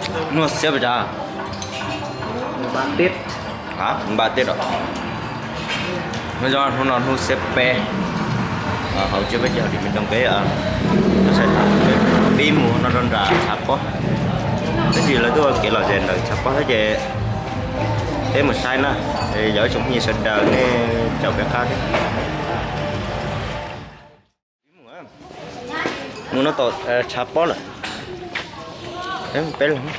Hnub no xiab pes tsawg? Npa tij os. Hnub no hnub xiab peb, hauv tsev peb ces hauv Điện Biên Đông peb, peb mus no rau nram tshav pob. Tab sis lawv tuaj kev lom zem ntawm tshav pob thiab ces peb mus saib na. Yog ib tsoom phooj ywg sawv daws nej caum peb qab thiab. Mus no tom tshav pob lawm. Peb los mus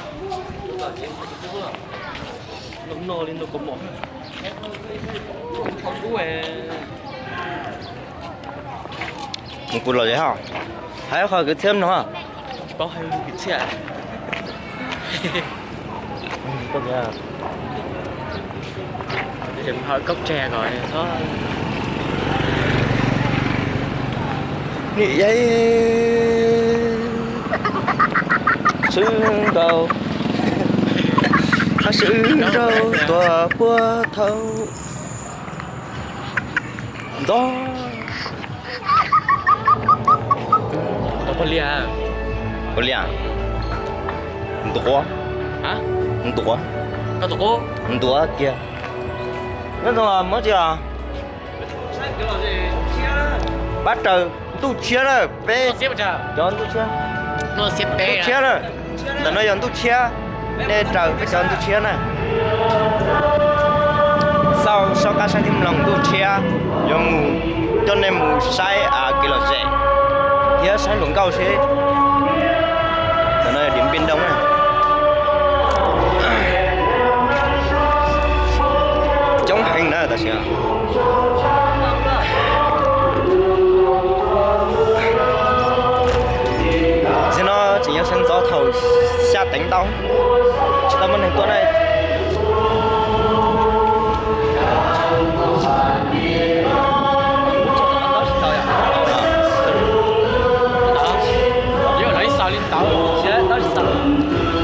kuv los zem hos. Hais qhov kwv txhiaj mloog. Nim yai swb nkaus, swb nraug tuag puag thaum ntxov. Puas liaj? Ntuav, ntuav, ntuav kiag. Nyob zoo, muab tsi os? Pab raws ntuj tshiab na, peb cov ntuj tshiab. Ntuj tshiab na. Ntawm no yog ntuj tshiab, nej raws peb cov ntuj tshiab na. Xauj soj qab saib thiab mloog ntuj tshiab, yuav mus coj nej mus saib kev lom zem thiab saib hluas nkauj seb. Ntawm no yog Điện Biên Đông na. Coob heev na tab sis. Txij no tseem yuav sawv ntxov thaum xya teev ntau, tsis tau muaj neeg tuaj na.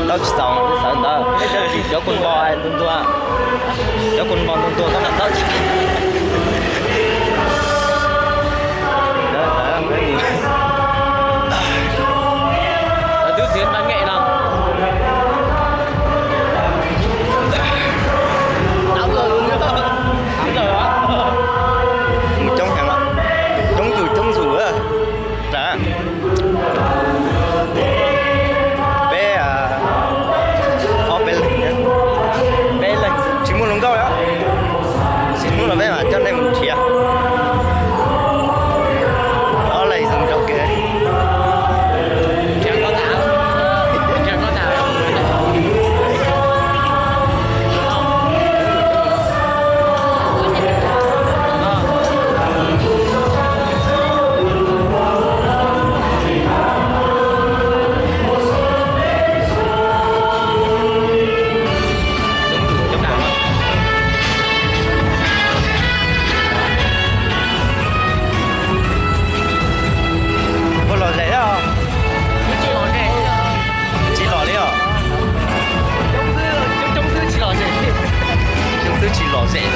Tau tsis txaus, txawv ntawd, cov kua npo ntuag ntuag, cov kua npo ntuag ntuag koj mam tau tsis. Twb txiv nqa nge no. Mus coob heev, coob zus coob zus. Peb ob peb leeg, peb leeg tsis muaj hluas nkauj, tsis muaj los peb mam coj nej mus nrhiav. Ob leeg zoo nraug kawg. Puas lom zem os? Tsis lom li os. Coob xwb tsis lom zem.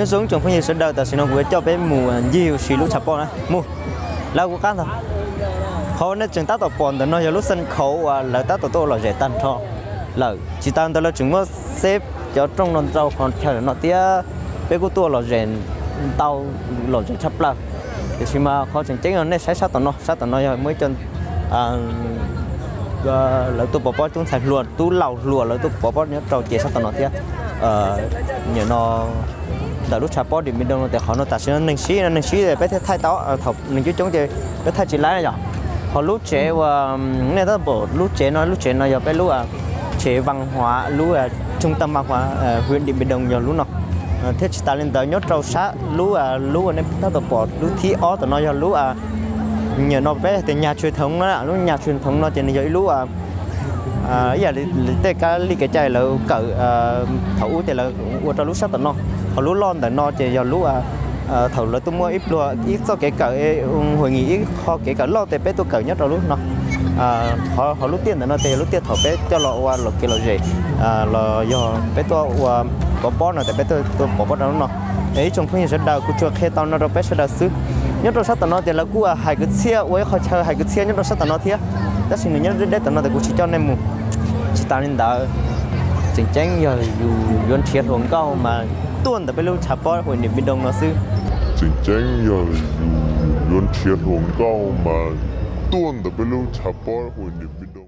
Nyob zoo tsoom phooj ywg sawv daws, tam sim no kuv yuav coj peb mus ncig ua si lub tshav pob na. Mus, lawv kuv qab ntag. Qhov nej tseem tab tom pom ntawm no yog lub sân khấu uas lawv tab tom tuaj ua lom zem tag nrho lawm. Tsis tas ntawd lawv tseem muab xeb cov rooj no rau qhov chaw no thiab. peb kuj tuaj lom zem ntau, lom zem tshaj plaws. Tiam sis mas qhov tseem ceeb no nej saib sab tom no, sab tom no yog muaj ib co lawv tuaj pov pob, tub ntxhais hluas tub laus hluas lawv tuaj pov pob nyob rau ces sab tom no thiab. Nim no ntawm lub tshav pob Dim Pi Doo no ces qhov no tam sim no neeg sib, neeg sib peb thiaj thaij tau, thaum neeg coob coob ces peb thaij tsis laib yom. Ho lub tsev uas nej tab tom pom lub tsev no, lub tsev no yog peb lub tsev văn hóa, lub trung tâm văn hóa huyện Điện Biên Đông yog lub no. Thiab tsis tas li ntawd nyob rau sab lub, lub nej tab tom pom lub thib ob tom no yog lub, nim no peb tias nhà truyền thống na, lub nhà truyền thống no ces nws yog ib lub ib yam li tej kab li kev cai lawv kawm thaum ub ces lawv ua rau lub sab tom no. Ho lub loj ntawm no ces yog lub thaum lawv tuaj muaj ib pluag ib txoj kev kawm hội nghị ib qho kev kawm loj ces peb tuaj kawm nyob rau lub no. Ho lub tiaj ntawm no ces yog lub tiaj thaum peb coj los ua lom kev lom zem los yog peb tuaj ua pov pob no ces peb tuaj pov pob rau lub no. Ib tsoom phooj ywg sawv daws, kuv tsuas qhia tau no rau peb sawv daws xwb. Nyob rau sab tom no ces lawv kuj hais kwv txhiaj, ua ib qho chaw hais kwv txhiaj nyob rau sab tom no thiab, tab sis nws nyob deb deb tom no ces kuv tsis coj nej mus. Tsis tas li ntawd, tseem ceeb yog yus yuav nrhiav hluas nkauj mas tuaj ntawm peb lub tshav pob huyện Điện Biên Đông no xwb. Tseem ceeb yog yus yuav nrhiav hluas nkauj mas tuaj ntawm peb lub tshav pob huyện Điện Biên Đông.